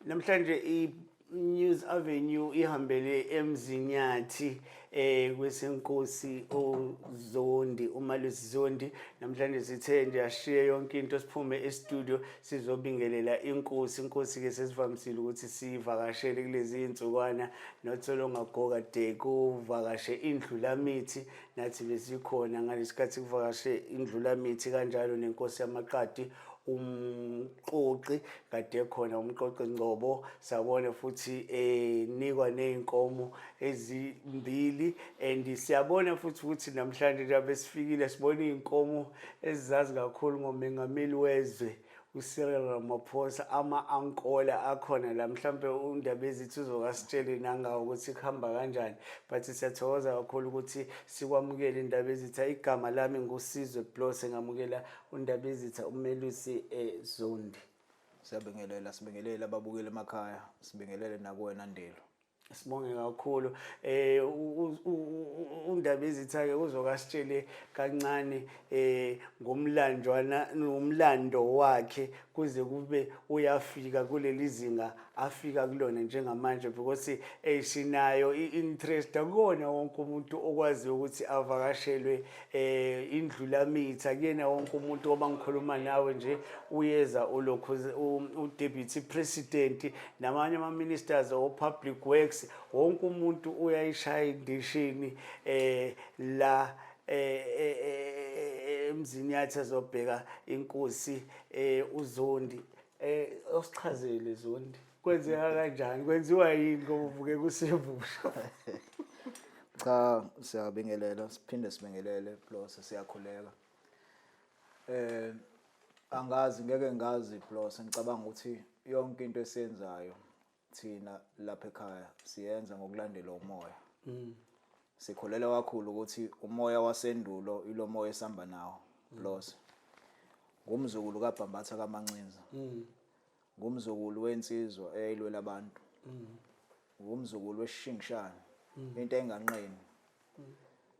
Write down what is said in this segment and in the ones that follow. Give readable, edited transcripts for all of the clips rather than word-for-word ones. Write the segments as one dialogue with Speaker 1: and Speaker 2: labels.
Speaker 1: Namhlanje i-News Avenue ihambele eMzinyathi kwesenkosi uZondi, uMalusi Zondi. Namhlanje sithe nje ashiye yonke into, siphume e-studio sizobingelela inkosi. Inkosi ke sesivamisile ukuthi sivakashele kulezi insukwana, not so long ago kade kuvakashe indlulamithi, nathi besikhona ngalesikhathi kuvakashe indlulamithi, kanjalo nenkosi yamaqadi umqoqi kade khona, umqoqi Ngcobo. Sabona futhi enikwa nezinkomo ezimbili, and siyabona futhi ukuthi namhlanje njengoba sifikile sibona izinkomo ezizazi kakhulu ngomengameli wezwe uCyril Ramaphosa, ama-ankola akhona la. Mhlampe uNdabezitha uzokasitshele nangawo ukuthi kuhamba kanjani, but siyathokoza kakhulu ukuthi sikwamukele, Ndabezitha. Igama lami nguSizwe Blose, ngamukela uNdabezitha uMelusi Zondi.
Speaker 2: Siyabingelela, sibingelele ababukeli emakhaya, sibingelele nakuwena Ndelo.
Speaker 1: Sibonge kakhulu. UNdabezitha ke uzokasitshele kancane ngomlanjwana nomlando wakhe kuze kube uyafika kuleli zinga afika kulona njengamanje, because sinayo i-interest. Akubona wonke umuntu okwazi ukuthi avakashelwe indlulamithi, akuyena wonke umuntu. Oba ngikhuluma nawe nje uyeza ulokhu u-deputy president namanye ama-ministers o-public works, wonke umuntu uyayishaya indishini la eMzinyathi azobheka inkosi uZondi. Osichazele Zondi, kwenzeka kanjani, kwenziwa yini ngoba uvuke kusebusha?
Speaker 2: Cha, siyabingelela, siphinde sibingelele plus siyakhuleka. Angazi, ngeke ngazi plus ngicabanga ukuthi yonke into esiyenzayo thina lapha ekhaya siyenza ngokulandela umoya. Sikholelwa kakhulu ukuthi umoya wasendulo ilo moya esihamba nawo plus. Ngumzukulu kaBhambatha kaMancinza. Ngumzukulu wensizwa eyayilwela abantu. Ngumzukulu weshingishane, into enganqeni.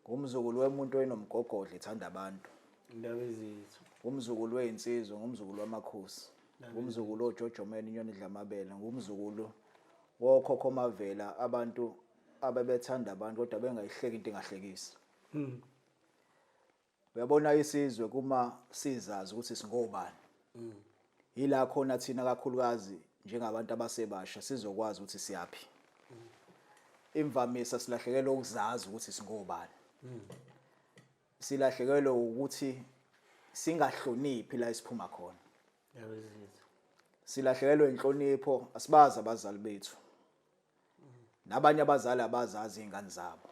Speaker 2: Ngumzukulu wemuntu onomgogodla, ethanda abantu.
Speaker 1: Indaba ezethu.
Speaker 2: Ngumzukulu weyinsizwa, ngumzukulu wamakhosi. Ngumzukulu ojojomela inyoni idla amabele, ngumzukulu wokhokho mavela, abantu abebethanda abantu kodwa bengayihleki into engahlekisi. Uyabona, isizwe kuma sizazi ukuthi singobani, yila khona thina kakhulukazi njengabantu abasebasha sizokwazi ukuthi siyaphi. Imvamisa silahlekelwe ukuzazi ukuthi singobani, silahlekelwe ukuthi singahloniphi la esiphuma khona.
Speaker 1: Indaba ezethu.
Speaker 2: Silahlekelwe inhlonipho, asibazi abazali bethu, nabanye abazali abazazi izingane zabo.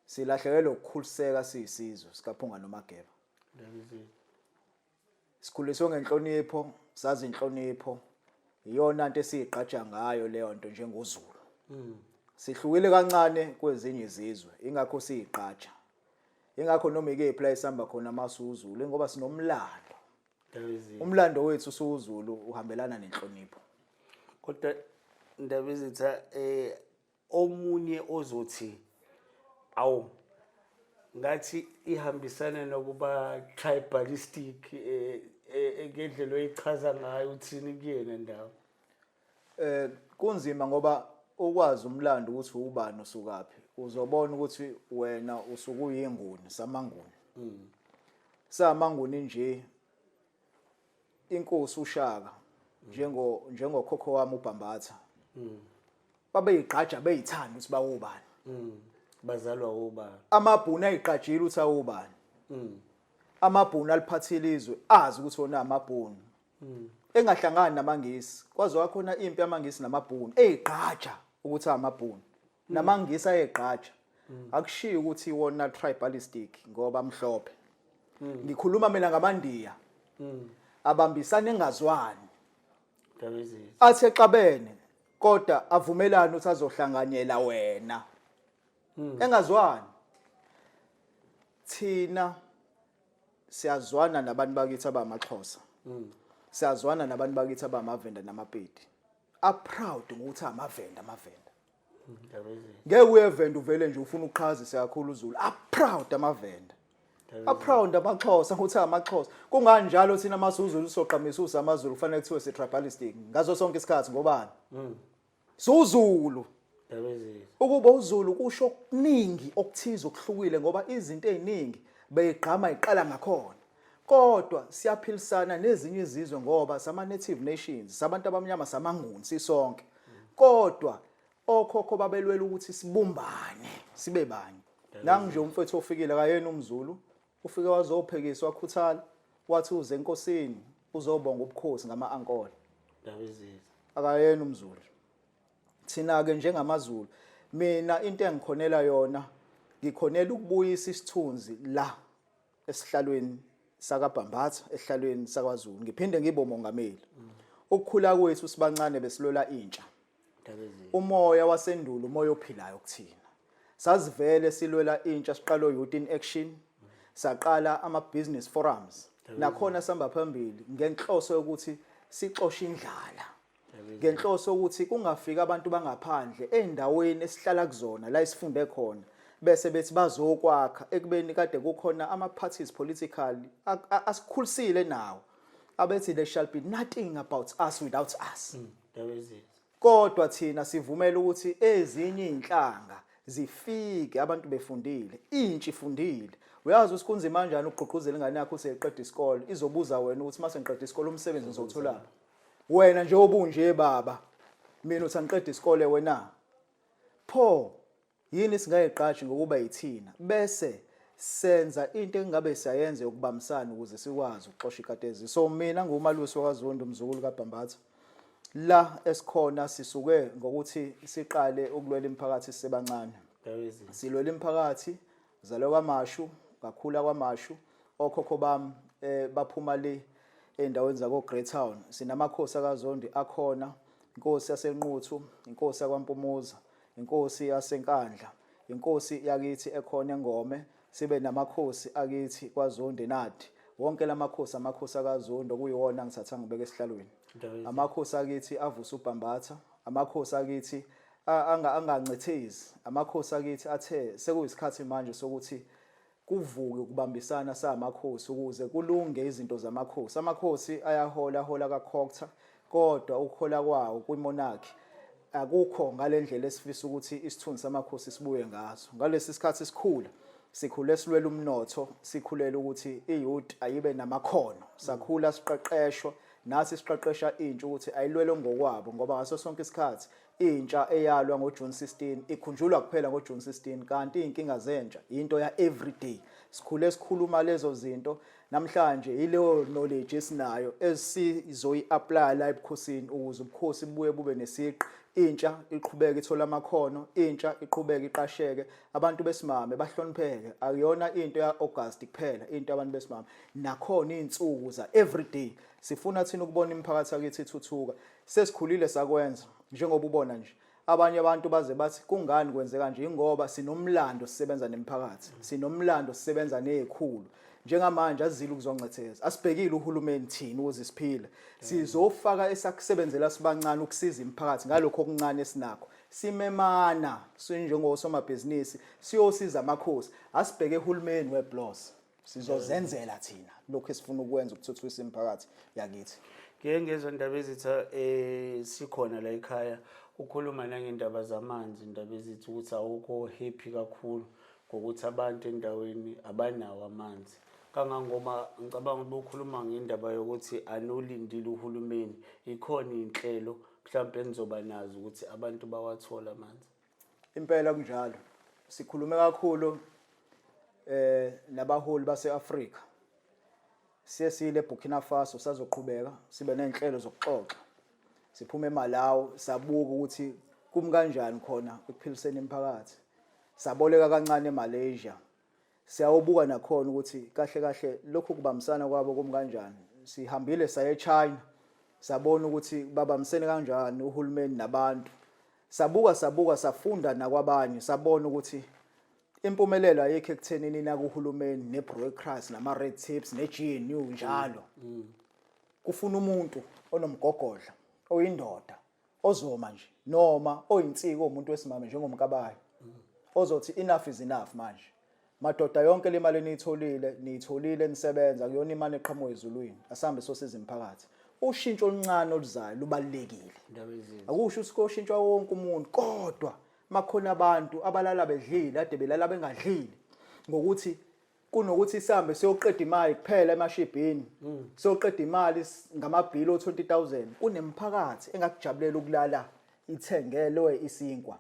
Speaker 2: Silahlekelwe ukukhuliseka siyisizwe sikaphunga nomageba.
Speaker 1: Indaba ezethu.
Speaker 2: Sikhuliswe ngenhlonipho, sazi inhlonipho, iyona nto esiyigqaja ngayo leyo nto njengoZulu. Sihlukile kancane kwezinye izizwe, ingakho siyigqaja, ingakho noma ikephi la esihamba khona masuZulu, ngoba sinomlando.
Speaker 1: Indaba ezethu.
Speaker 2: Umlando wethu siwuZulu uhambelana nenhlonipho.
Speaker 1: Kodwa Ndabezitha, omunye ozothi awu, ngathi ihambisana nokuba tribalistic ngendlela oyichaza ngayo, uthini kuyena ndawo?
Speaker 2: Kunzima ngoba ukwazi umlando ukuthi ubani, usukaphi, uzobona ukuthi wena usuke uyinguni samanguni. Samanguni nje, inkosi uShaka njengokhokho wami uBhambatha babeyigqaja, beyithanda ukuthi bawobani.
Speaker 1: Bazalwa obani.
Speaker 2: Amabhunu ayigqajile ukuthi awobani. Amabhunu aliphathile izwe, azi ukuthi wona amabhunu engahlangani namaNgisi. Kwaze kwakhona impi yamaNgisi namabhunu, eyigqaja ukuthi amabhunu, namaNgisi ayegqaja. Akushiyi ukuthi wona tribalistic ngoba amhlophe. Ngikhuluma mina ngamaNdiya abambisana engazwani,
Speaker 1: Ndaba ezethu.
Speaker 2: Athi exabene kodwa avumelane ukuthi azohlanganyela wena engazwani. Thina siyazwana nabantu bakithi abamaXhosa, siyazwana nabantu bakithi abamaVenda namaPedi, a-proud ngokuthi amaVenda, amaVenda.
Speaker 1: Ndaba ezethu.
Speaker 2: Ngeke uye eVenda uvele nje ufuna ukuqhazisa kakhulu uZulu, a-proud amaVenda. Aproud amaXhosa ukuthi amaXhosa. Kunganjalo thina masuZulu soqhamisa usamaZulu kufanele kuthiwe si tribalistic ngaso sonke isikhathi ngobani? SuZulu. Ukuba uZulu kusho okuningi okuthize okuhlukile ngoba izinto eziningi beyigqama iqala ngakhona. Kodwa siyaphilisana nezinye izizwe ngoba sama native nations, sabantu abamnyama samaNguni sisonke. Kodwa okhokho babelwela ukuthi sibumbane, sibe banye. Nangu nje umfethu ofikile akayena umZulu, ufike wazophekiswa wakhuthala, wathi uze enkosini uzobonga ubukhosi ngama-ankole. Akayena umZulu. Thina-ke njengamaZulu, mina into engikhonela yona, ngikhonela ukubuyisa isithunzi la esihlalweni sakaBhambatha, esihlalweni sakwaZulu, ngiphinde ngibe umongameli. Ukukhula kwethu sibancane besilwela intsha. Umoya wasendulo umoya ophilayo kuthina. Sazivele silwela intsha siqala Youth in Action, saqala ama business forums. Nakhona sihamba phambili ngenhloso yokuthi sixoshe indlala. Ngenhloso ukuthi kungafiki abantu bangaphandle endaweni esihlala kuzona la esifunde khona bese bethi bazokwakha ekubeni kade kukhona ama parties political asikhulisile nawo abethi there shall be nothing about us without us. Kodwa thina sivumela ukuthi ezinye izinhlanga zifike abantu befundile, intsha ifundile. Uyazi ukuthi kunzima kanjani ukugqugquzela ingane yakho ukuthi iqede isikole, izobuza wena ukuthi mase ngiqeda isikole umsebenzi ngizowutholaphi. Wena nje obunje baba, mina uthi angiqede isikole wena. Pho yini singayiqashi ngokuba yithina bese senza into engabe siyayenza yokubambisana ukuze sikwazi ukuxosha ikatezi. So mina ngumalusi wakaZondo, umzukulu kaBhambatha. La esikhona sisuke ngokuthi siqale ukulwela imiphakathi sisebancane. Silwela imiphakathi, zalwa kwaMashu, ngakhula kwaMashu, okhokho bami baphuma le endaweni zako Greytown. Sinamakhosi akaZondi akhona, inkosi yaseNquthu, inkosi yakwaMpumuza, inkosi yaseNkandla, inkosi yakithi ekhona eNgome, sibe namakhosi akithi kwaZondi nadi. Wonke lamakhosi amakhosi akaZondi okuyiwona ngithatha ngibeke esihlalweni. Amakhosi akithi avusa uBhambatha, amakhosi akithi angancethezi, amakhosi akithi athe sekuyisikhathi manje sokuthi kuvuke ukubambisana samakhosi ukuze kulunge izinto zamakhosi. Amakhosi ayahola, ahola kaCogta, kodwa ukuhola kwawo kwimonarchy akukho ngalendlela esifisa ukuthi isithunzi samakhosi sibuye ngaso. Ngalesi sikhathi sikhula, sikhule silwela umnotho, sikhulela ukuthi i-youth ayibe namakhono. Sakhula siqeqeshwa, nathi siqeqesha intsha ukuthi ayilwele ngokwabo, ngoba ngaso sonke isikhathi intsha eyalwa ngoJune 16 ikhunjulwa kuphela ngoJune 16, kanti izinkinga zentsha into ya everyday. Sikhule sikhuluma lezo zinto, namhlanje yileyo knowledge esinayo esizoyi-apply la ebukhosini ukuze ubukhosi bubuye bube nesiqi, intsha iqhubeke ithola amakhono, intsha iqhubeke iqasheke, abantu besimame bahlonipheke. Akuyona into ya-August kuphela into yabantu besimame, nakhona iy'nsuku za everyday. Sifuna thina ukubona imiphakathi yakithi ithuthuka. Sesikhulile sakwenza njengoba ubona nje abanye abantu baze bathi kungani kwenzeka nje, ingoba sinomlando sisebenza nemiphakathi, sinomlando sisebenza nezikhulu. Njengamanje azile ukuzoncetheza, asibhekile uhulumeni thina ukuze siphile, sizofaka esakusebenzela sibancane ukusiza imiphakathi ngalokho okuncane esinakho. Simemana sinjengosomabhizinisi siyosiza amakhosi, asibheke uhulumeni weblos, sizozenzela thina lokho esifuna ukwenza ukuthuthukisa imiphakathi yakithi.
Speaker 1: Ngike ngezwa Ndabezitha sikhona la ekhaya ukhuluma nangendaba zamanzi Ndabezitha ukuthi awukho happy kakhulu ngokuthi abantu endaweni abanawo amanzi, kangangoba ngicabanga ukuthi ukhuluma ngendaba yokuthi anolindile uhulumeni, ikhona iy'nhlelo mhlawumpe enizoba nazo ukuthi abantu bawathola amanzi?
Speaker 2: Impela kunjalo. Sikhulume kakhulu nabaholi base-Afrika. Siye sile eBurkina Faso, sazoqhubeka sibe nezinhlelo zokuxoxa. Siphume eMalawi sabuka ukuthi kumi kanjani khona ekuphiliseni imiphakathi. Saboleka kancane eMalaysia. Siyawubuka nakhona ukuthi kahle kahle lokhu kubambisana kwabo kumi kanjani. Sihambile saye eChina sabona ukuthi babambisene kanjani uhulumeni nabantu. Sabuka sabuka safunda nakwabanye sabona ukuthi impumelelo ayikho ekuthenini nakuhulumeni ne-bureaucracy nama-red tapes ne-GNU njalo. Kufuna umuntu onomgogodla, oyindoda, ozoma nje noma oyinsika umuntu wesimame njengomkabayi ozothi enough is enough manje. Madoda, yonke le mali eniyitholile, niyitholile nisebenza, kuyona imali eqhamuka ezulwini. Asihambe sosiza imiphakathi. Ushintsho oluncane oluzayo lubalulekile. Akusho ukuthi koshintshwa wonke umuntu, kodwa makhona abantu abalala bedlile, ade belala bengadlile, ngokuthi kunokuthi sihambe siyoqeda imali kuphela emashibhini, siyoqeda imali ngamabhili o-20,000, kunemphakathi engakujabulela ukulala ithengelwe isinkwa.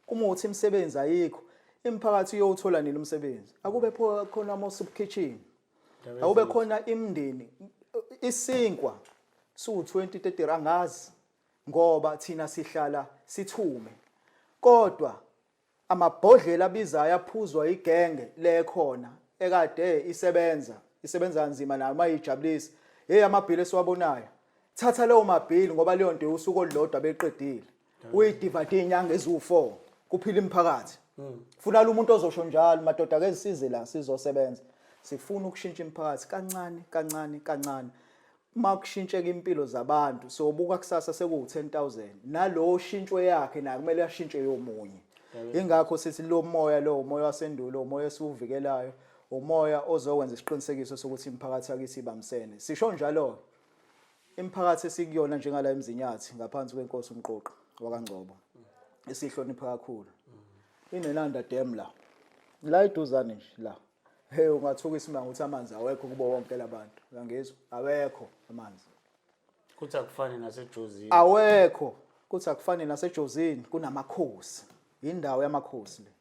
Speaker 2: Uma uthi imisebenzi ayikho, imiphakathi iyowuthola nini umsebenzi? Akube khona ama-soup kitchen, akube khona imindeni isinkwa siwu-20 30 rand, angazi, ngoba thina sihlala sithume, kodwa amabhodlela abizayo aphuzwa igenge lekhona ekade isebenza kanzima nayo mayijabulisa. Hey, amabhili esiwabonayo, thatha leyo mabhili, ngoba leyo nto usuku olulodwa beqedile, uyidivide izinyanga eziwu4, kuphila imiphakathi. Funa lo muntu ozosho njalo, madoda, ake sisize la sizosebenza, sifuna ukushintsha imiphakathi kancane kancane kancane. Uma kushintsheka impilo zabantu, sobuka kusasa sekuwu-10,000, nalowo shintshwe yakhe naye kumele ashintshe yomunye. Ingakho sithi lo moya, lo umoya wasendulo, umoya esiwuvikelayo, umoya ozokwenza isiqinisekiso sokuthi imiphakathi yakithi ibambisene. Sisho njalo imiphakathi esikuyona njengala eMzinyathi ngaphansi kwenkosi uMqoqi wakaNgcobo, esihlonipha kakhulu, ineNanda Dam la la eduzane nje la. Hey, ungathuka isimanga ukuthi amanzi awekho kubo wonke labantu. Uyangizwa? Awekho amanzi.
Speaker 1: Kuthi akufani naseJozini.
Speaker 2: Awekho. Kuthi akufani naseJozini, kunamakhosi, indawo yamakhosi le.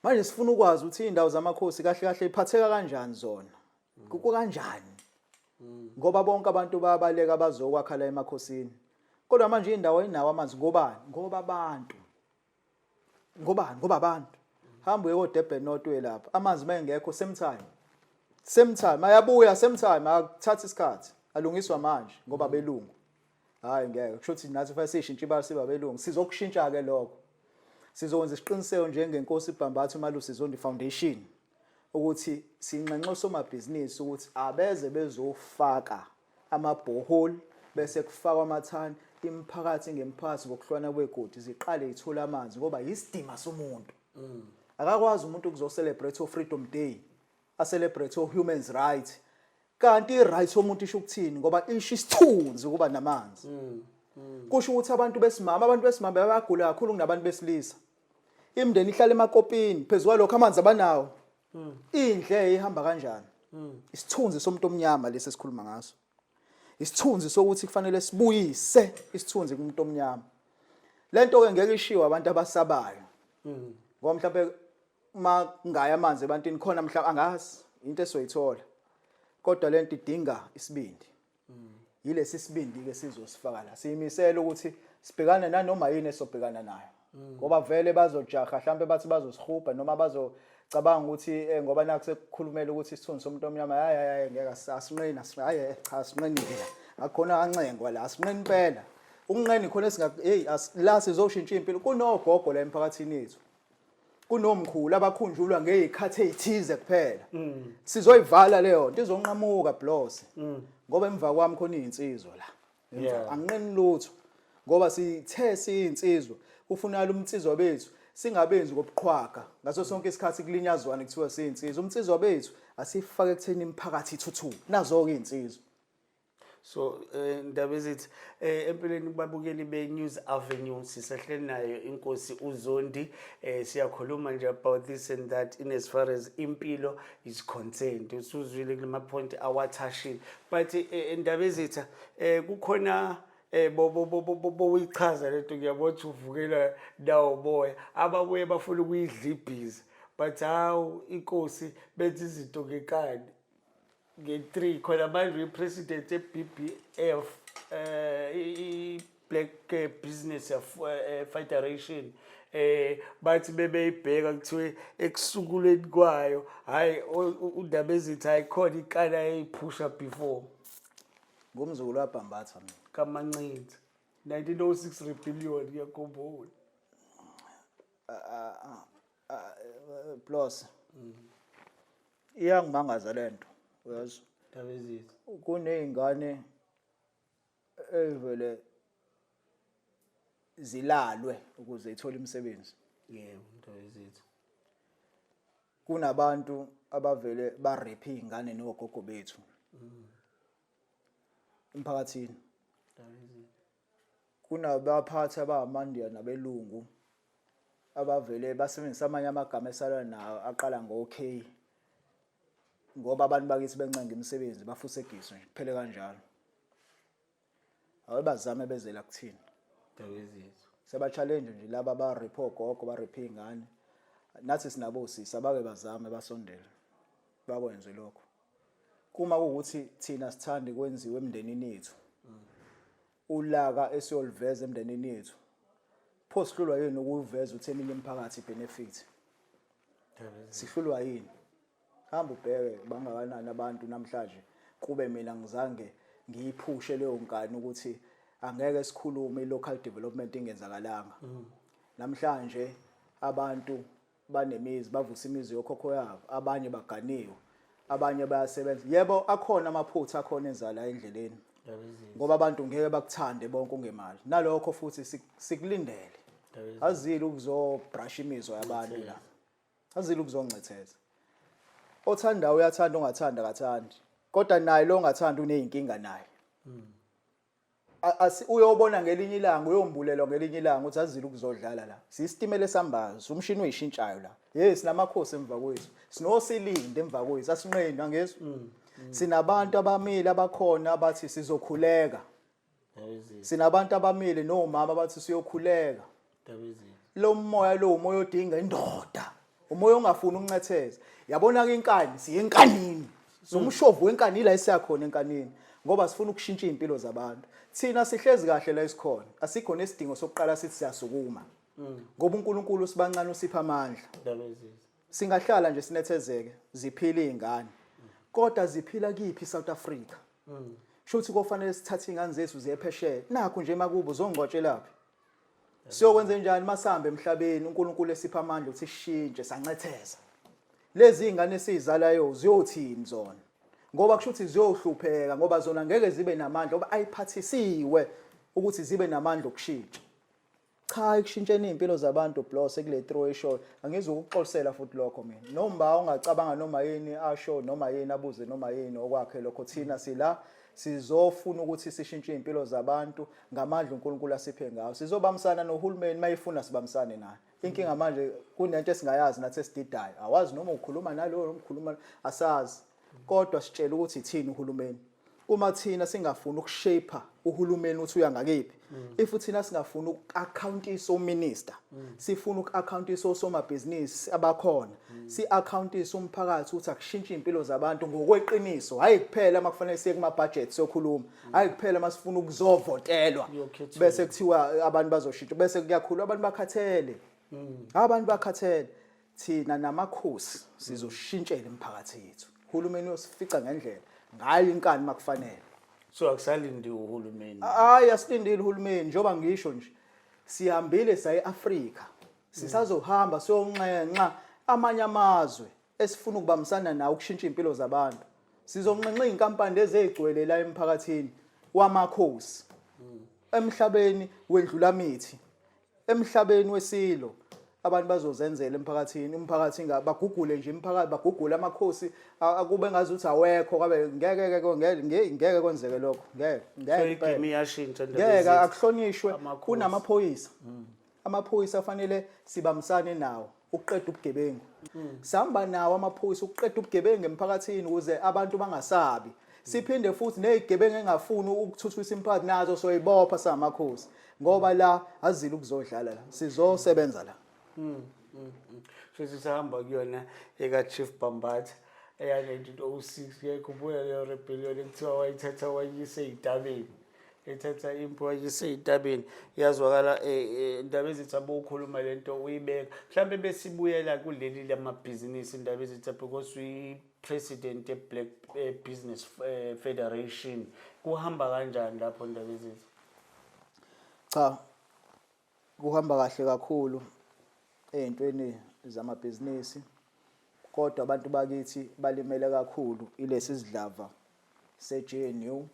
Speaker 2: Manje sifuna ukwazi ukuthi indawo zamakhosi kahle kahle iphatheka kanjani zona, kukanjani, ngoba bonke abantu bayabaleka bazokwakha la emakhosini, kodwa manje indawo ayinawo amanzi. Ngobani? Ngoba abantu. Ngobani? Ngoba abantu. Hamba uye koDurban North, uye lapha, amanzi mayengekho, same time, same time ayabuya, same time, akuthatha isikhathi, alungiswa manje ngoba belungu. Hayi, ngeke kusho ukuthi nathi fanele sishintshe ibala siba belungu. Sizokushintsha ke lokho, sizokwenza isiqiniseko njengenkosi Bhambatha uMalusi Zondi Foundation ukuthi sinxenxe osomabhizinisi ukuthi abeze bezofaka amabhoholi, bese kufakwa amathani, imiphakathi ngemiphakathi ngokuhlwana kwegodi ziqale ithole amanzi, ngoba yisidima somuntu. Akakwazi umuntu ukuzo-celebrate o-Freedom Day, a-celebrate o-humans right, kanti i-right yomuntu isho ukuthini? Ngoba isho isithunzi ukuba namanzi. Kusho ukuthi abantu besimama bayagula kakhulu kunabantu besilisa. Imindeni ihlala emakopini, phezu kwalokho amanzi abanawo. Indle ihamba kanjani? Isithunzi somuntu omnyama lesi esikhuluma ngaso, isithunzi sokuthi kufanele sibuyise isithunzi kumuntu omnyama. Lento ke ngeke ishiwe abantu abasabayo, ngoba mhlawumbe uma kungaya amanzi ebantwini khona, mhlawumbe angazi into esoyithola, kodwa lento idinga isibindi. Yilesi sibindi ke sizosifaka la, siyimisela ukuthi sibhekane nanoma yini esobhekana nayo, ngoba vele bazojaha, mhlambe bathi bazosihubha noma bazocabanga ukuthi ngoba nakho sekukhulumela ukuthi isithunzi somuntu omnyama. Hayi, hayi, hayi, ngeke, asinqeni, hayi, cha, asinqeni-ke la, akukhona kancengwa la, asinqeni impela ukunqena khona esinga. Hey, la sizoshintsha impilo. Kunogogo la emphakathini yethu, kunomkhulu abakhunjulwa ngezikhathi ezithize kuphela. Sizoyivala leyo nto, izonqamuka blose, ngoba emva kwami khona izinsizwa la. Anginqeni lutho, ngoba sithe siyinsizwa, kufunakala umnsizwa bethu singabenzi ngobuqhwaga ngaso sonke isikhathi kulinyazwana kuthiwa siyinsizwa. Umnsizwa bethu asifake ekutheni imiphakathi ithuthuke. Nazo-ke iy'nsizwa.
Speaker 1: So ndaba ezithi empilweni, kubabukeli be-News Avenue, sisehleli nayo inkosi uZondi. Siyakhuluma nje about this and that in as far as impilo is concerned. Usuzwile kulama point awathashile, but ndaba ezitha kukhona bo bo bo bo- bo boyichaza lento. Ngiyabona ukuthi uvukela nawo moya, ababuye bafuna ukuyidlibhiza, but hawu, inkosi benza izinto ngenkani nge-3 khona manje uyi-president e-BBF, i-Black Business Federation. Bathi bebeyibheka, kuthiwe ekusukulweni kwayo, hayi, undaba ezithi ayikhona ikala eyiphusha before.
Speaker 2: Ngumzukulu waBhambatha mina.
Speaker 1: KaMancinza, 1906 rebellion, ngiyakhumbula.
Speaker 2: Plus iyangimangaza lento, uyazi.
Speaker 1: Ndaba ezithi.
Speaker 2: Kuney'ngane ey'vele zilalwe ukuze ithole imisebenzi.
Speaker 1: Yebo, ndaba ezithi.
Speaker 2: Kunabantu abavele ba-rape iy'ngane nogogo bethu emphakathini. Kunabaphathi abamaNdiya nabelungu abavele basebenzisa amanye amagama esalwa nawo aqala ngo-K ngoba abantu bakithi bencenga imisebenzi bafusegiswe nje kuphele kanjalo. Ake bazame beze la kuthina.
Speaker 1: Ndabezitha.
Speaker 2: Seba-challenge nje laba ba-rape ogogo ba-rape iy'ngane. Nathi sinabo osisi abake bazame basondele bakwenze lokho. Kuma kuwukuthi thina sithande kwenziwe emndenini yethu. Ulaka esiyoluveza emndenini yethu. Pho sihlulwa yini ukuveza ukuthi eminye imiphakathi benefit? Sihlulwa yini? Hamba ubheke bangakanani abantu namhlanje kube mina ngizange ngiyiphushe leyo nkani ukuthi angeke sikhulume i-local development ingenzakalanga. Namhlanje abantu banemizi bavusa imizi yokhokho yabo, abanye baganiwe, abanye bayasebenza. Yebo akhona amaphutha akhona enzala endleleni. Ngoba abantu ngeke bakuthande bonke ungemali. Nalokho futhi sikulindele. Azile ukuzobrush imizwa yabantu la. Azile ukuzoncetheza. Othandayo uyathanda ongathanda akathandi. Kodwa naye lo ongathandi unezinkinga naye. Uyobona ngelinye ilanga uyombulelwa ngelinye ilanga ukuthi azile ukuzodlala la. Siyisitimela esambazo, umshini oyishintshayo la. Hey sinamakhosi emva kwethu. Sinosilinde emva kwethu, asinqeni angezwa. Sinabantu abamile abakhona abathi sizokhuleka. Sinabantu abamile nomama abathi siyokhuleka. Lo moya lo umoya odinga indoda. Umoya ongafuni ukuncetheza. Yabona ke inkani siye enkanini. Somshovu wenkani ila esiyakhona enkanini ngoba sifuna ukushintsha izimpilo zabantu. Thina sihlezi kahle la esikhona. Asikho nesidingo sokuqala sithi siyasukuma. Ngoba uNkulunkulu usibancane usipha amandla. Singahlala nje sinethezeke ziphila izingane. Kodwa ziphila kiphi South Africa? Shuthi kofanele sithathe ingane zethu ziye phesheya. Nakho nje emakubo zongcwatshelaphi. Siyokwenza njani masambe emhlabeni uNkulunkulu esipha amandla ukuthi sishintshe sancetheza. Lezi ingane esizalayo ziyothini zona? Ngoba kusho ukuthi ziyohlupheka ngoba zona ngeke zibe namandla ngoba ayiphathisiwe ukuthi zibe namandla okushintsha. Cha ekushintsheni izimpilo zabantu Blose kule throw eshoyo angizukuxolisela futhi lokho mina noma ungacabanga noma yini asho noma yini abuze noma yini okwakhe lokho thina sila sizofuna ukuthi sishintshe izimpilo zabantu ngamandla uNkulunkulu asiphe ngawo sizobambisana nohulumeni mayifuna sibambisane naye inkinga manje kunento esingayazi nathi esididayo awazi noma ukhuluma nalowo noma ukhuluma asazi kodwa sitshela ukuthi ithini uhulumeni uma thina singafuni ukushape uhulumeni ukuthi uya ngakephi if thina singafuni uku-accountisa uminister sifuna uku-accountisa osomabhizinisi abakhona si-accountisa umphakathi ukuthi akushintshe impilo zabantu ngokweqiniso hayi kuphela uma kufanele siye kuma-budget siyokhuluma hayi kuphela uma sifuna ukuzovotelwa bese kuthiwa abantu bazoshintsha bese kuyakhulwa abantu bakhathele abantu bakhathele Thina namakhosi sizoshintshela imiphakathi yethu. Uhulumeni uyosifica ngendlela ngayo inkani makufanele.
Speaker 1: So akusalindiwe uhulumeni.
Speaker 2: Hayi asilindile uhulumeni njengoba ngisho nje. Sihambile saye eAfrika. Sisazohamba siyonxenxa amanye amazwe esifuna ukubambisana nawo ukushintsha impilo zabantu. Sizonxenxa izinkampani ezigcwele la emphakathini wamakhosi. Emhlabeni wendlulamithi Emhlabeni wesilo abantu bazozenzela emphakathini umphakathi bagugule nje imiphakathi bagugule amakhosi akube ngazuthi awekho kwabe ngeke ke ngeke kwenzeke lokho ngeke
Speaker 1: ngeke iyashintsha
Speaker 2: ngeke akuhlonishwe kunamaphoyisa amaphoyisa afanele sibambisane nawo ukuqeda ubugebengu sihamba nawo amaphoyisa ukuqeda ubugebengu emphakathini ukuze abantu bangasabi siphinde futhi nezigebengu engafuni ukuthuthukisa imiphakathi nazo soyibopha samakhosi ngoba la azile ukuzodlala la sizosebenza la
Speaker 1: Futhi sihamba kuyona eka Chief Bambatha eya 1906 ngiyayikhumbula leyo rebellion ekuthiwa wayithatha wayise ey'ntabeni ethatha impi wayise ey'ntabeni iyazwakala Ndabezitha bowukhuluma le nto uyibeka mhlawumbe besibuyela kuleli lamabhizinisi Ndabezitha because uyi-president ye-Black Business Federation kuhamba kanjani lapho Ndabezitha?
Speaker 2: Cha kuhamba kahle kakhulu ey'ntweni zamabhizinisi kodwa abantu bakithi balimele kakhulu ilesi sidlava se-GNU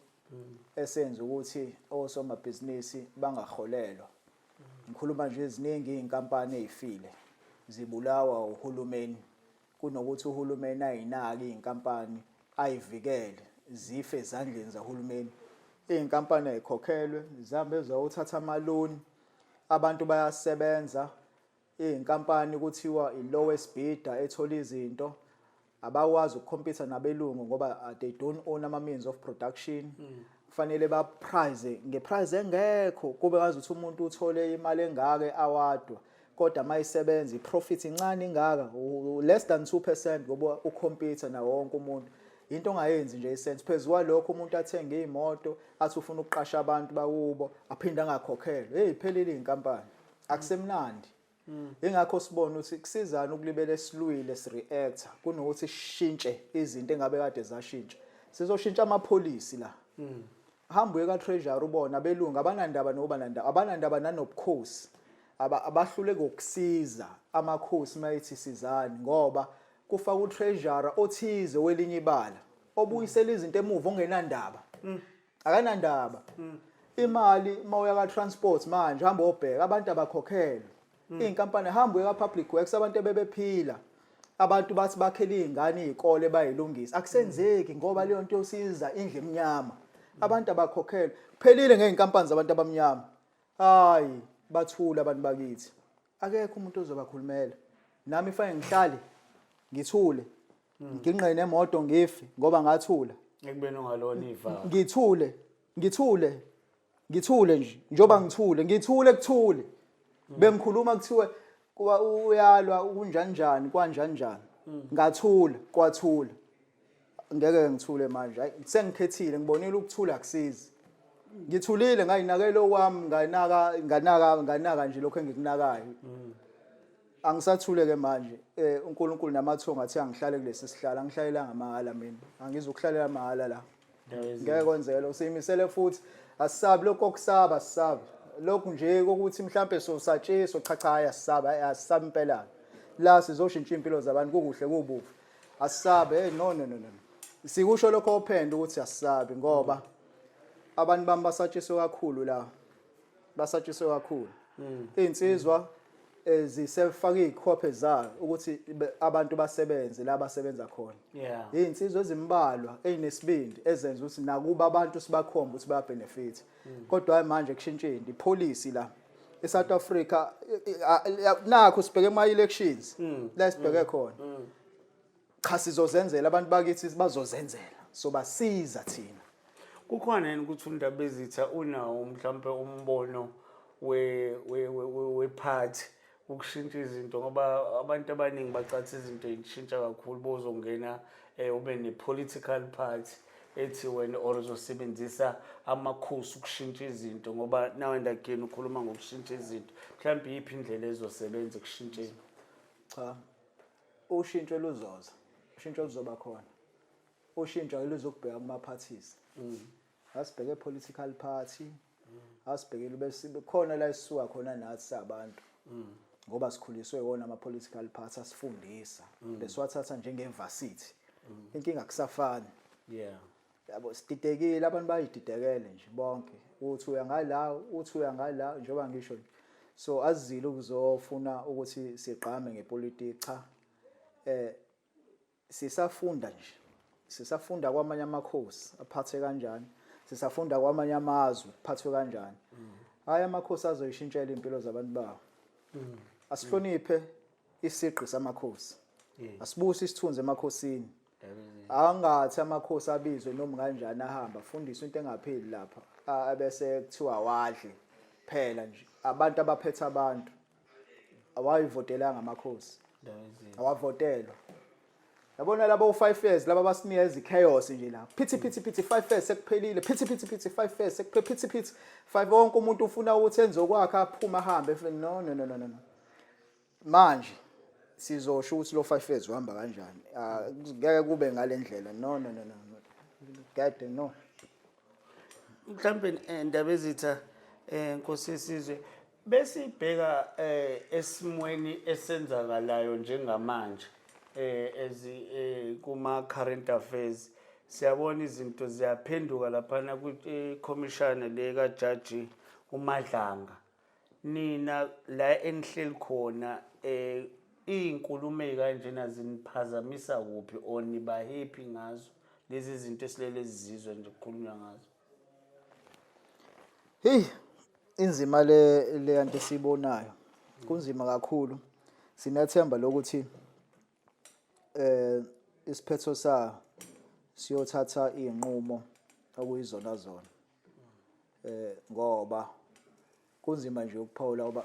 Speaker 2: esenza ukuthi osomabhizinisi bangaholelwa. Ngikhuluma nje ziningi izinkampani ezifile zibulawa uhulumeni. Kunokuthi uhulumeni ayinake iy'nkampani ayivikele zife ezandleni zahulumeni. Iy'nkampani ay'khokhelwe zihambe ziyothatha amaloni, abantu bayasebenza, iy'nkampani kuthiwa i-lowest bidder ethola izinto, abakwazi ukukhompitha nabelungu ngoba they don't own ama-means of production. Kufanele ba-price nge-price engekho, kube ngazuthi umuntu uthole imali engaka awadwa, kodwa mayisebenza i-profit incane ingaka, less than 2%, ngoba ukhompyutha nawo wonke umuntu. Into ongayenzi nje i-sense. Phezu kwalokho umuntu athenge iy'moto, athi ufuna ukuqasha abantu bakubo, aphinde angakhokhelwe. Hey, iphelile iy'nkampani, akusemnandi. Ingakho sibona ukuthi kusizana ukulibele silwile si-reacta kunokuthi sishintshe izinto engabe kade zashintsha. Sizoshintsha ama-policy la. Hamba uye ka-treasury ubone abelungu abanandaba nokuba nandaba, abanandaba nanobukhosi. Abahlule ngokusiza amakhosi mayethi sizani, ngoba kufaka u-treasurer othize welinye ibala obuyisela izinto emuva, ongenandaba, akanandaba. Imali mawuya ka-transport manje, hamba obheka abantu abakhokhelwe, iy'nkampani. Hamba uye ka-public works, abantu ebebephila, abantu bathi bakhele iy'ngane iy'kole bayilungise, akusenzeki ngoba leyo nto yosiza indlu emnyama. Abantu abakhokhelwe, kuphelile ngey'nkampani zabantu abamnyama. Hayi, bathule abantu bakithi, akekho umuntu ozobakhulumela. Nami fanele ngihlale ngithule, nginqe nemoto ngife ngoba ngathula.
Speaker 1: Ekubeni ungalona iva.
Speaker 2: Ngithule, ngithule, ngithule nje, njengoba ngithule, ngithule kuthule. Bengikhuluma kuthiwe kuba uyalwa kunjani njani kwanjani njani, ngathula kwathula. Ngeke ngithule manje, hayi, sengikhethile, ngibonile ukuthula akusizi. Ngithulile, ngayinakela okwami, nganaka, nganaka, nganaka nje lokho engikunakayo. Angisathule ke manje. uNkulunkulu namathongo athi angihlale kulesi sihlalo, angihlalelanga mahhala mina, angizukuhlalela mahhala la. Ngeke kwenzeke lokho. Siyimisele futhi asisabi lokho okusaba, asisabi lokhu nje kokuthi mhlambe sosatshiso. Cha cha, hayi, asisabi, hayi, asisabi impela. La sizoshintsha impilo zabantu, kukuhle kububi, asisabi. Hey, no no no no, sikusho lokho ophenda ukuthi asisabi ngoba abantu bami basatshiswe kakhulu la, basatshiswe kakhulu. Iy'nsizwa zisefaka iy'khophe zayo ukuthi abantu basebenze la basebenza khona. Iy'nsizwa ezimbalwa ey'nesibindi ezenza ukuthi nakuba abantu sibakhombe ukuthi baya-benefit, kodwa hayi, manje kushintshile i-policy la eSouth Africa. Nakho sibheke ama-elections la sibheke khona. Cha, sizozenzela, abantu bakithi bazozenzela, sobasiza thina.
Speaker 1: Kukhona yini ukuthi uNdabezitha unawo mhlampe umbono we-party ukushintsha izinto? Ngoba abantu abaningi bacatha izinto yishintsha kakhulu, bozongena ube ne-political party ethi wena or uzosebenzisa amakhosi ukushintsha izinto, ngoba now and again ukhuluma ngokushintsha izinto. Mhlawumbe iyiphi indlela ezosebenza ekushintsheni?
Speaker 2: Cha, ushintsho luzoza, ushintsho luzoba khona. Ushintsho luzokubheka kuma-parties. Asibheke political party, asibhekele bese khona la esisuka khona nathi sabantu, ngoba sikhuliswe wona ama-political party asifundisa, besiwathatha njenge-varsity. Inkinga kusafani. Yabo, sididekile, abantu bayididekele nje bonke, uthi uya ngala, uthi uya ngala, njengoba ngisho nje. So azizile ukuzofuna ukuthi sigqame ngepolitiki, cha. Sisafunda nje, sisafunda kwamanye amakhosi aphathe kanjani, sisafunda kwamanye amazwe kuphathwe kanjani. Hayi, amakhosi azoyishintshela impilo zabantu bawo. Asihloniphe isigqi samakhosi, asibuse isithunzi emakhosini. Angathi amakhosi abizwe noma kanjani, ahamba afundiswe into engapheli lapha, abese kuthiwa wadle phela nje. Abantu abaphethe abantu awayivotelanga amakhosi, awavotelwa. Yabona labo u5 years laba basinikeza i-chaos nje la, phithi phithi phithi, 5 years sekuphelile, phithi phithi phithi, 5 years sekuphele, phithi phithi 5, wonke umuntu ufuna ukuthi enze okwakhe, aphume ahambe. No no no no no no. Manje sizosho ukuthi lo 5 years uhamba kanjani. Ah, ngeke kube ngale ndlela. No no no no, gede no.
Speaker 1: Mhlambe Ndabezitha, Nkosi yesizwe, besibheka esimweni esenzakalayo njengamanje as kuma current affairs, siyabona izinto ziyaphenduka laphana ku commission le kajaji uMadlanga. Nina la enihleli khona Iy'nkulumo ey'kanjena ziniphazamisa kuphi or niba happy ngazo lezi zinto esilele zizwe nje kukhulunywa ngazo?
Speaker 2: Hey, inzima le le nto esiyibonayo. Kunzima kakhulu. Sinethemba lokuthi isiphetho sa siyothatha izinqumo okuyizona zona. Ngoba kunzima nje ukuphawula ngoba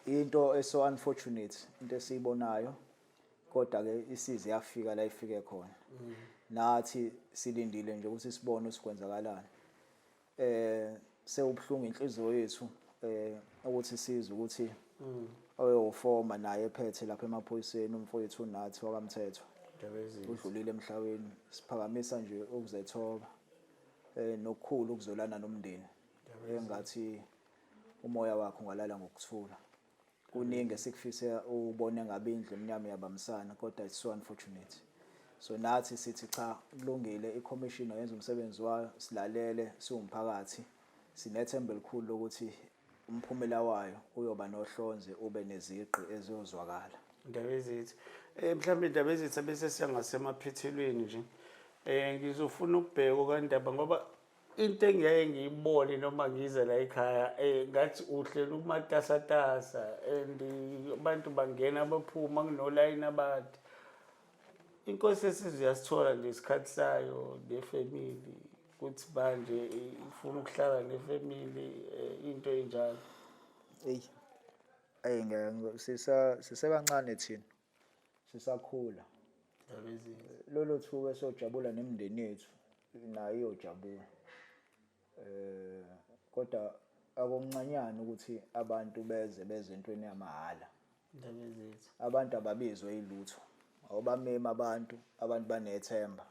Speaker 2: into eso unfortunate into esiyibonayo, kodwa ke isize yafika la ifike khona. Nathi silindile nje ukuthi sibone ukuthi kwenzakalani. Sewubhlungu inhliziyo yethu ukuthi sizwe ukuthi oyofoma naye ephethe lapha emaphoyiseni, umfowethu uNathi wakaMthetho, udlulile emhlabeni. Siphakamisa nje ukuzethoba nokukhulu ukuzwelana nomndeni, engathi umoya wakhe ungalala ngokuthula. Kuningi esikufise ubone ngabe indlu emnyama yabambisana, kodwa it's so unfortunate. So nathi sithi cha, kulungile, i-commission yenza umsebenzi wayo, silalele siwumphakathi. Sinethemba elikhulu lokuthi umphumela wayo uyoba nohlonze, ube neziqi eziyozwakala.
Speaker 1: Ndabezitha, mhlawumbe Ndabezitha, bese siya ngasemaphethelweni nje. Ngizofuna ukubheka okandaba ngoba into engiyaye ngiyibone noma ngize la ekhaya, ngathi uhlela umatasatasa and abantu bangena baphuma kunolayini abade. Inkosi yesizwe iyasithola nje isikhathi sayo nefamily, kuthi manje ifuna ukuhlala nefamily, into enjalo?
Speaker 2: Eyi, ayi, ngeke, sisa sisebancane thina, sisakhula. Lolo thuka sojabula nemindeni yethu, nayo iyojabula. Kodwa akuncanyana ukuthi abantu beze entweni yamahhala. Abantu ababizwe ilutho, awubamema abantu, abantu banethemba.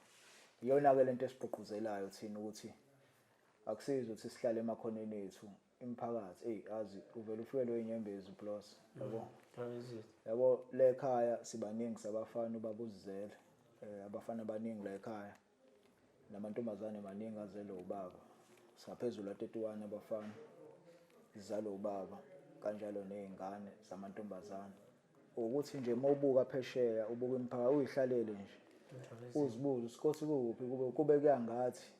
Speaker 2: Iyona ke lento esigqugquzelayo thina ukuthi akusizi ukuthi sihlale emakhoneni ethu imiphakathi. Ey, azi uvela ufikelwe inyembezi plus, yabo. Yabo, le ekhaya sibaningi sabafana, ubaba uzizele, abafana abaningi la ekhaya, namantombazane maningi azelwe ubaba. Singaphezulu 31 abafana sizalwe ubaba, kanjalo nezingane zamantombazane. Ukuthi nje mawubuka phesheya, ubuka imiphakathi, uyihlalele nje uzibuze usikhosi kuphi, kube kuyangathi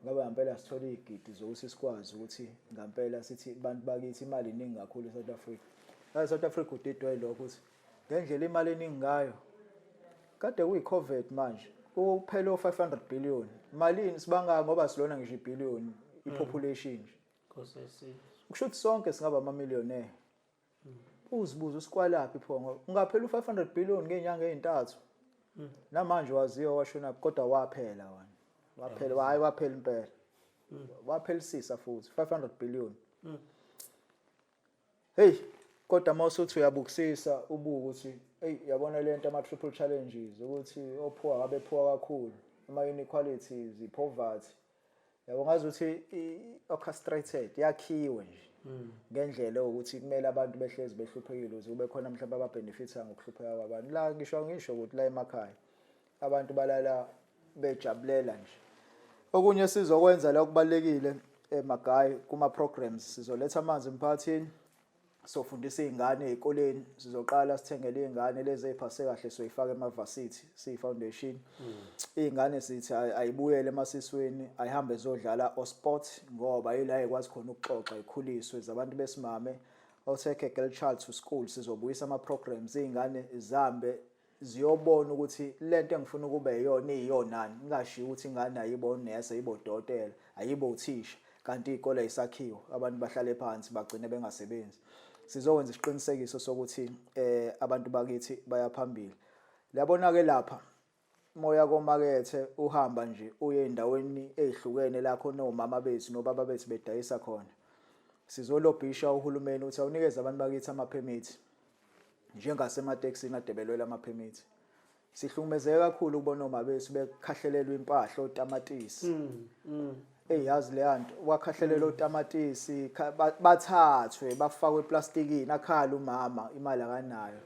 Speaker 2: ngabe ngempela sithola izigidi zokuthi sikwazi ukuthi ngempela sithi bantu bakithi imali iningi kakhulu eSouth Africa. La eSouth Africa udidwe lokho ukuthi ngendlela imali eningi ngayo kade kuyi-COVID, manje kuphela o-500 billion. Malini sibangaka ngoba silona ngisho ibillion i-population nje. Kusho ukuthi sonke singaba ama-millionaire. Uzibuze usikwalaphi pho, ngoba ungaphela u-500 billion ngey'nyanga ey'ntathu. Namanje waziwa washona, kodwa waphela wona, waphela, hayi, waphela impela, waphelisisa futhi 500 billion. Hey, kodwa mawusuthi uyabukisisa, ubuka ukuthi hey, yabona lento ama triple challenges, ukuthi ophuwa ngabe phuwa kakhulu, ama inequalities, i-poverty, yabo, ngazi ukuthi i-orchestrated, yakhiwe nje ngendlela ukuthi kumele abantu behlezi behluphekile ukuze kube khona mhlawumbe ababenefitha ngokuhlupheka kwabantu. La ngisho ukuthi la emakhaya abantu balala bejabulela nje. Okunye sizokwenza la okubalekile emagayi kuma programs, sizoletha amanzi emphakathini, sofundisa izingane ezikoleni, sizoqala sithengele izingane lezi eziphase kahle, soyifaka emavarsity siyi foundation. Izingane sithi ayibuyele emasisweni, ayihambe zodlala o sport ngoba yila ekwazi khona ukuxoxa, ikhuliswe zabantu besimame. O Take a Girl Child to School, sizobuyisa ama programs, izingane zambe ziyobona ukuthi lento engifuna ukube iyona iyonani. Ngingashiyi ukuthi ingane ayibo onesi, ayibo udokotela, ayibo uthisha, kanti iy'kole ayisakhiwe, abantu bahlale phansi bagcine bengasebenzi. Sizokwenza isiqinisekiso sokuthi abantu bakithi baya phambili. Liyabona ke lapha moya komakethe, uhamba nje uye endaweni ezihlukene la khona omama bethu nobaba bethu bedayisa khona. Sizolobhisha uhulumeni ukuthi awunikeze abantu bakithi amaphemithi njengasematekisini adebelwela amaphemithi. Sihlukumezeke kakhulu ukubona omama bethu bekhahlelelwa impahla, otamatisi. Ey, yazi le nto, wakhahlelela otamatisi, bathathwe bafakwe eplastikini, akhala umama, imali akanayo.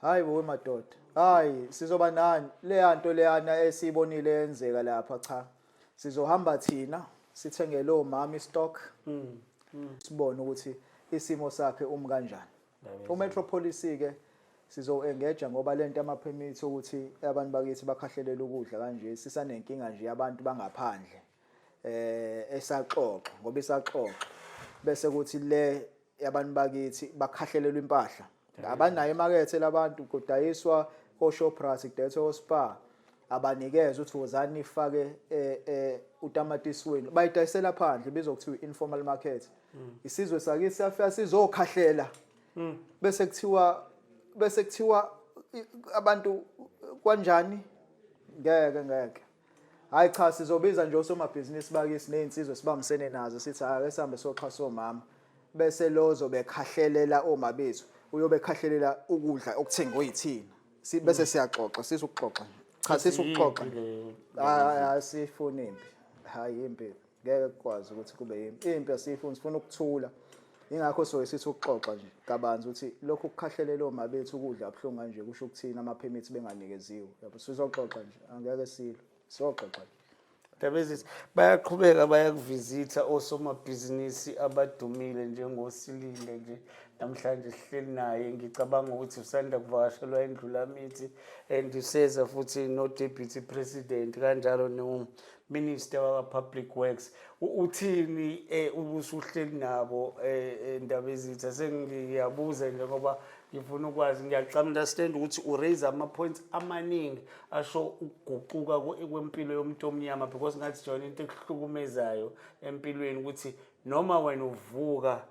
Speaker 2: Hayi bo madoda, hayi, sizoba nani le nto leyana esiyibonile yenzeka lapha? Cha, sizohamba thina sithengele omama istock, sibone ukuthi isimo sakhe umi kanjani. Umetropolis ke Sizo-engage ngoba lento yama-permit ukuthi abantu bakithi bakhahlelela ukudla kanje, sisanenkinga nje yabantu bangaphandle esaxoxa ngoba isaxoxa, bese kuthi le yabantu bakithi bakhahlelelwa impahla, abanayo emakethe labantu, kudayiswa ko-Shoprite, kudayiswa ko-Spar, abanikeze ukuthi wozani nifake utamatisi wenu, bayidayisela phandle, bizwa kuthiwa informal market. Isizwe sakithi siyafika sizokhahlela, bese kuthiwa abantu kanjani? Ngeke, ngeke, hayi cha, sizobiza nje osomabhizinisi bakithi nezinsizwa sibambisene nazo, sithi ake sihambe soxhasa omama, bese lo zobe khahlelela oma bethu uyobe khahlelela ukudla okuthengwe yithina. Bese siyaxoxa, sisukuxoxa, cha, sisukuxoxa. Hayi, asifuni impi, hayi, impi ngeke kukwazi ukuthi kube yimpi. Impi asiyifuni, sifuna ukuthula. Ingakho soke sithi ukuxoxa nje kabanzi ukuthi lokhu kukhahlelela oma bethu ukudla abuhlungu kanje kusho ukuthini, ama-permits benganikeziwe, yabo. Sizoxoxa nje, angeke silo, sizoxoxa nje.
Speaker 1: Ndabezitha, bayaqhubeka bayakuvizitha osomabhizinisi abadumile njengoSilinde nje namhlanje sihleli naye. Ngicabanga ukuthi usanda kuvakashelwa iNdlulamithi and useza futhi no-deputy president kanjalo no-minister waka-public works. Uthini ubusuhleli nabo Ndabezitha? Sengiyabuza nje ngoba ngifuna ukwazi, ngiyacu-understand ukuthi uraise ama-points amaningi asho ukuguquka kwempilo yomuntu omnyama, because ngathi jona into ekuhlukumezayo empilweni ukuthi noma wena uvuka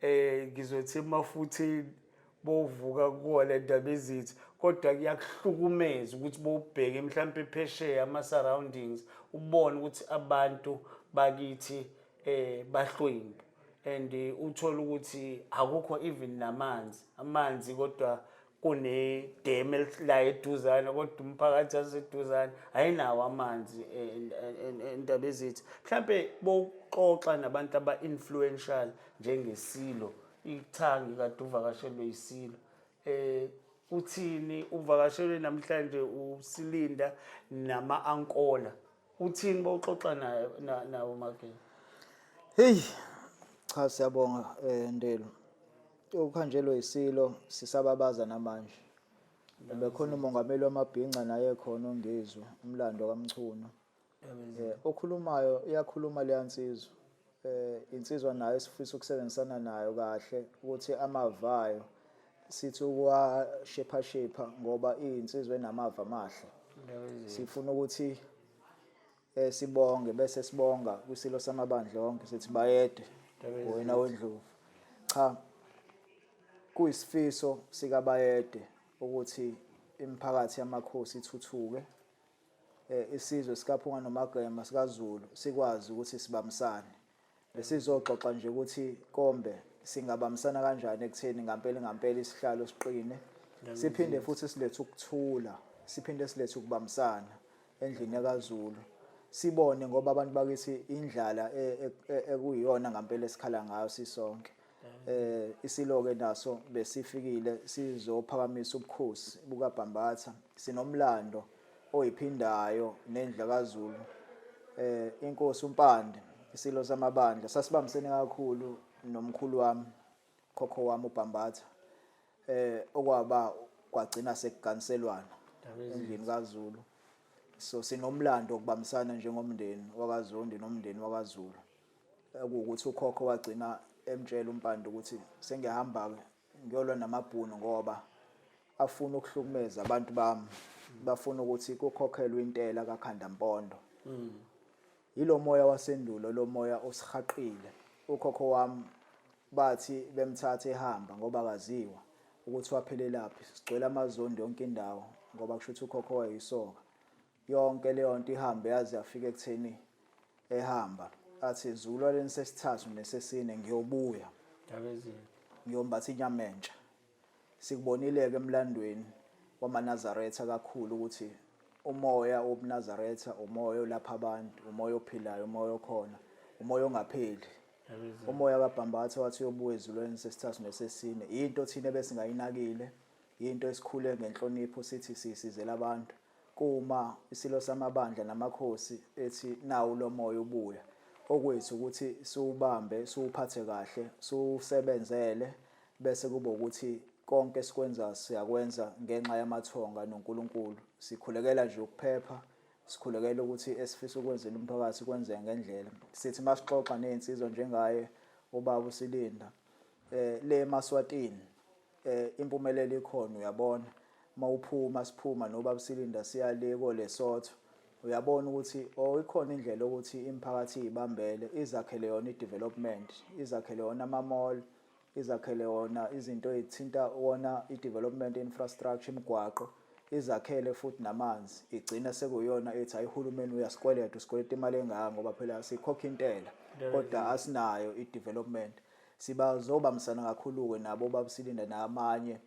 Speaker 1: ngizothi emafutheni bovuka kuwona, Ndabezitha, kodwa kuyakuhlukumeza ukuthi bowubheke mhlawumbe phesheya ama-surroundings, ubone ukuthi abantu bakithi bahlwempu and uthola ukuthi akukho even namanzi, amanzi, kodwa kunedemu la eduzane, kodwa umphakathi waseduzane ayinawo amanzi. Ndabezitha, mhlambe bowuxoxa nabantu aba-influential njengesilo ithangi, kade uvakashelwe isilo, uthini uvakashelwe namhlanje uSilinda nama-ankola, uthini bowuxoxa nayo nawo makhe?
Speaker 2: Hey, cha, siyabonga Ndelo. Ukuhanjelwe isilo sisababaza namanje. Bekhona umongameli wamabhinca naye khona ongizwe umlando kaMchunu. Okhulumayo iyakhuluma leya nsizwa. Insizwa nayo esifisa ukusebenzisana nayo kahle ukuthi amavayo sithi ukuwashepha shepha ngoba iyinsizwa enamava amahle. Sifuna ukuthi sibonge, bese sibonga kwisilo samabandla onke, sithi bayede wena wendlovu. Cha, kuyisifiso sikaBayede ukuthi imiphakathi yamakhosi ithuthuke, isizwe sikaPhunga noMagema sikaZulu sikwazi ukuthi sibambisane. Besizoxoxa nje ukuthi kombe singabambisana kanjani ekutheni ngampela ngampela isihlalo siqine, siphinde futhi silethe ukuthula, siphinde silethe ukubambisana endlini kaZulu, sibone ngoba abantu bakithi indlala ekuyiyona ngampela esikhala ngayo sisonke. Isilo-ke naso besifikile sizophakamisa ubukhosi bukaBhambatha. Sinomlando oyiphindayo nendlu kaZulu. Inkosi uMpande, isilo samabandla, sasibambisene kakhulu nomkhulu wami, khokho wami uBhambatha, okwaba kwagcina sekuganiselwana endlini kaZulu. So sinomlando wokubambisana njengomndeni wakaZondi nomndeni wakaZulu, okuwukuthi ukhokho wagcina emtshela uMpande ukuthi sengiyahamba-ke ngiyolwa namabhunu ngoba afuna ukuhlukumeza abantu bami, bafuna ukuthi kukhokhelwe intela kaKhandampondo. Yilo moya wasendulo, lo moya osihaqile. Ukhokho wami bathi bemthatha ehamba ngoba akaziwa ukuthi waphelelaphi, sigcwele amazondi yonke indawo ngoba kusho ukuthi ukhokho wayeyisoka. Yonke leyo nto ihambe yaze yafika ekutheni ehamba athi ezizukulwaneni sesithathu nesesine ngiyobuya ngiyombatha inyama entsha. Sikubonile-ke emlandweni wamaNazaretha kakhulu ukuthi umoya wobuNazaretha umoya olapha abantu, umoya ophilayo, umoya okhona, umoya ongapheli. Umoya kaBhambatha wathi uyobuya ezulweni sesithathu nesesine. Into thina besingayinakile, into esikhule ngenhlonipho sithi sisizela abantu. Kuma isilo samabandla namakhosi ethi nawu lo moya ubuya, okwethu ukuthi siwubambe, siwuphathe kahle, siwusebenzele, bese kuba ukuthi Konke esikwenza siyakwenza ngenxa yamathonga noNkulunkulu. Sikhulekela nje ukuphepha, sikhulekela ukuthi esifisa ukwenzela umphakathi kwenzeke ngendlela. Sithi masixoxa nezinsizwa njengaye ubaba uSilinda le emaSwatini, impumelelo ikhona, uyabona. Mawuphuma, siphuma nobaba uSilinda, siya le koLesotho, uyabona ukuthi oh, ikhona indlela ukuthi imiphakathi izibambele, izakhele yona i-development, izakhele yona ama-mall, izakhele wona izinto ezithinta wona i-development infrastructure, imigwaqo, izakhele futhi namanzi. Igcina sekuyona ethi, "Hayi, uhulumeni uyasikweleta, usikweleta imali engaka," ngoba phela sikhokha intela kodwa asinayo i-development. Sibazobambisana kakhulu-ke nabo babuSilinda namanye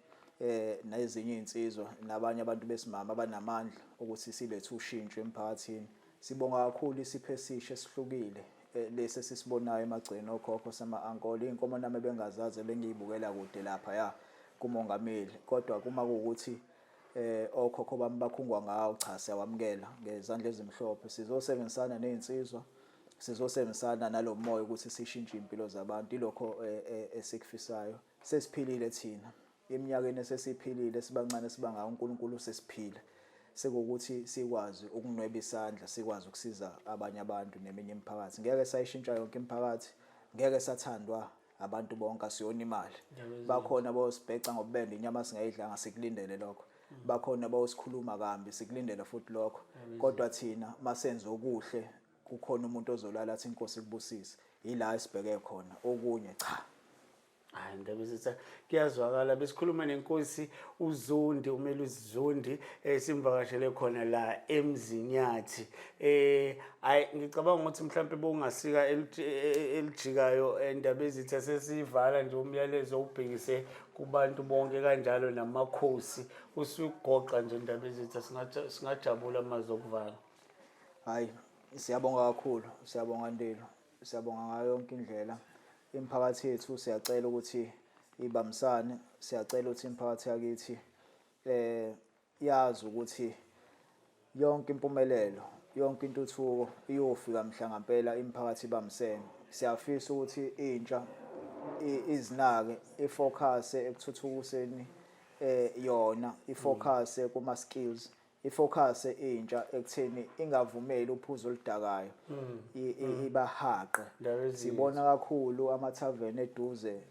Speaker 2: nezinye izinsizwa nabanye abantu besimama abanamandla ukuthi silethe ushintsho emphakathini. Sibonga kakhulu isipho esisha esihlukile lesi esisibonayo emagceni okhokho sama-ankole. Iy'nkomo nami ebengazazi, bengiyibukela kude lapha ya kumongameli, kodwa kuma kuwukuthi okhokho bami bakhungwa ngawo, cha, siyawamukela ngezandla ezimhlophe. Sizosebenzisana nezinsizwa, sizosebenzisana nalo moya ukuthi sishintshe impilo zabantu. Ilokho esikufisayo. Sesiphilile thina eminyakeni esesiphilile, sibancane sibangaka, uNkulunkulu sesiphile, sekuwukuthi sikwazi ukunweba isandla, sikwazi ukusiza abanye abantu neminye imiphakathi. Ngeke sayishintsha yonke imiphakathi, ngeke sathandwa abantu bonke, asiyona imali. Bakhona bosibheca ngobubende, inyama singayidlanga, sikulindele lokho. Bakhona bosikhuluma kambi, sikulindele futhi lokho. Kodwa thina masenze okuhle, kukhona umuntu ozolala athi, "Inkosi ikubusise." Ila esibheke khona, okunye cha.
Speaker 1: Hayi, Ndabezitha, kuyazwakala. Besikhuluma nenkosi uZondi, uMelusi Zondi, simvakashele khona la eMzinyathi. Hayi, ngicabanga ukuthi mhlawumbe bongasika elijikayo, Ndabezitha, sesivala nje, umyalezo ubhekise kubantu bonke kanjalo namakhosi. Usugoqa nje, Ndabezitha, singajabula amazwi okuvala.
Speaker 2: Hayi, siyabonga kakhulu, siyabonga Ndilo, siyabonga ngayo yonke indlela. Imiphakathi yethu siyacela ukuthi ibambisane, siyacela ukuthi imiphakathi yakithi yazi ukuthi yonke impumelelo, yonke intuthuko iyofika mhla ngempela imiphakathi ibambisene. Siyafisa ukuthi intsha izinake, ifocus ekuthuthukiseni yona, ifocus kuma skills, ifocus intsha ekutheni ingavumeli uphuzo oludakayo ibahaqe. Sibona kakhulu amathaveni eduze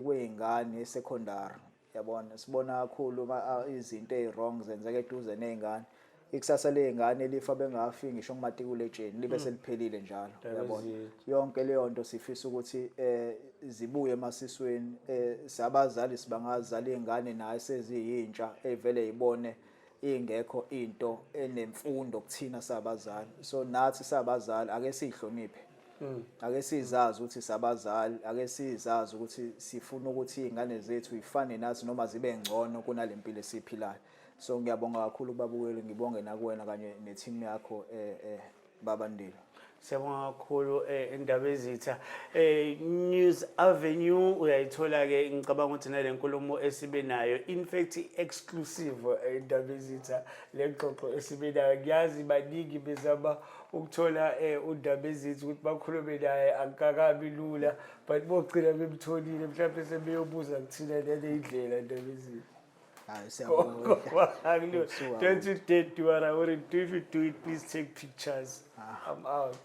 Speaker 2: kwey'ngane esecondary, yabona. Sibona kakhulu izinto ey'wrong zenzeka eduze ney'ngane. Ikusasa ley'ngane lifa bengafiki ngisho kumatikuletsheni, libe seliphelile njalo, yabona. Yonke leyo nto sifisa ukuthi zibuye emasisweni. Sabazali sibangazali iy'ngane nayo seziyintsha evele yibone ingekho into enemfundo kuthina sabazali. So nathi sabazali ake sihloniphe, ake sizazi ukuthi sabazali, ake sizazi ukuthi sifuna ukuthi izingane zethu ifane nathi noma zibe ngcono kunalempilo esiphilayo. So ngiyabonga kakhulu kubabukeli, ngibonge nakuwena kanye neteam yakho, baba Ndilo.
Speaker 1: Siyabonga kakhulu, Ndabezitha. News Avenue uyayithola ke, ngicabanga ukuthi nale nkulumo esibe nayo, in fact exclusive, Ndabezitha, le ngxoxo esibe nayo. Ngiyazi baningi bezama ukuthola uNdabezitha ukuthi bakhulume naye, akukakabi lula, but bogcina bemtholile, mhlawumbe sebeyobuza kuthina nale indlela, Ndabezitha.
Speaker 2: Hayi, siyabonga.
Speaker 1: Don't you dare do what I wouldn't do. If you do it, please take pictures. I'm out.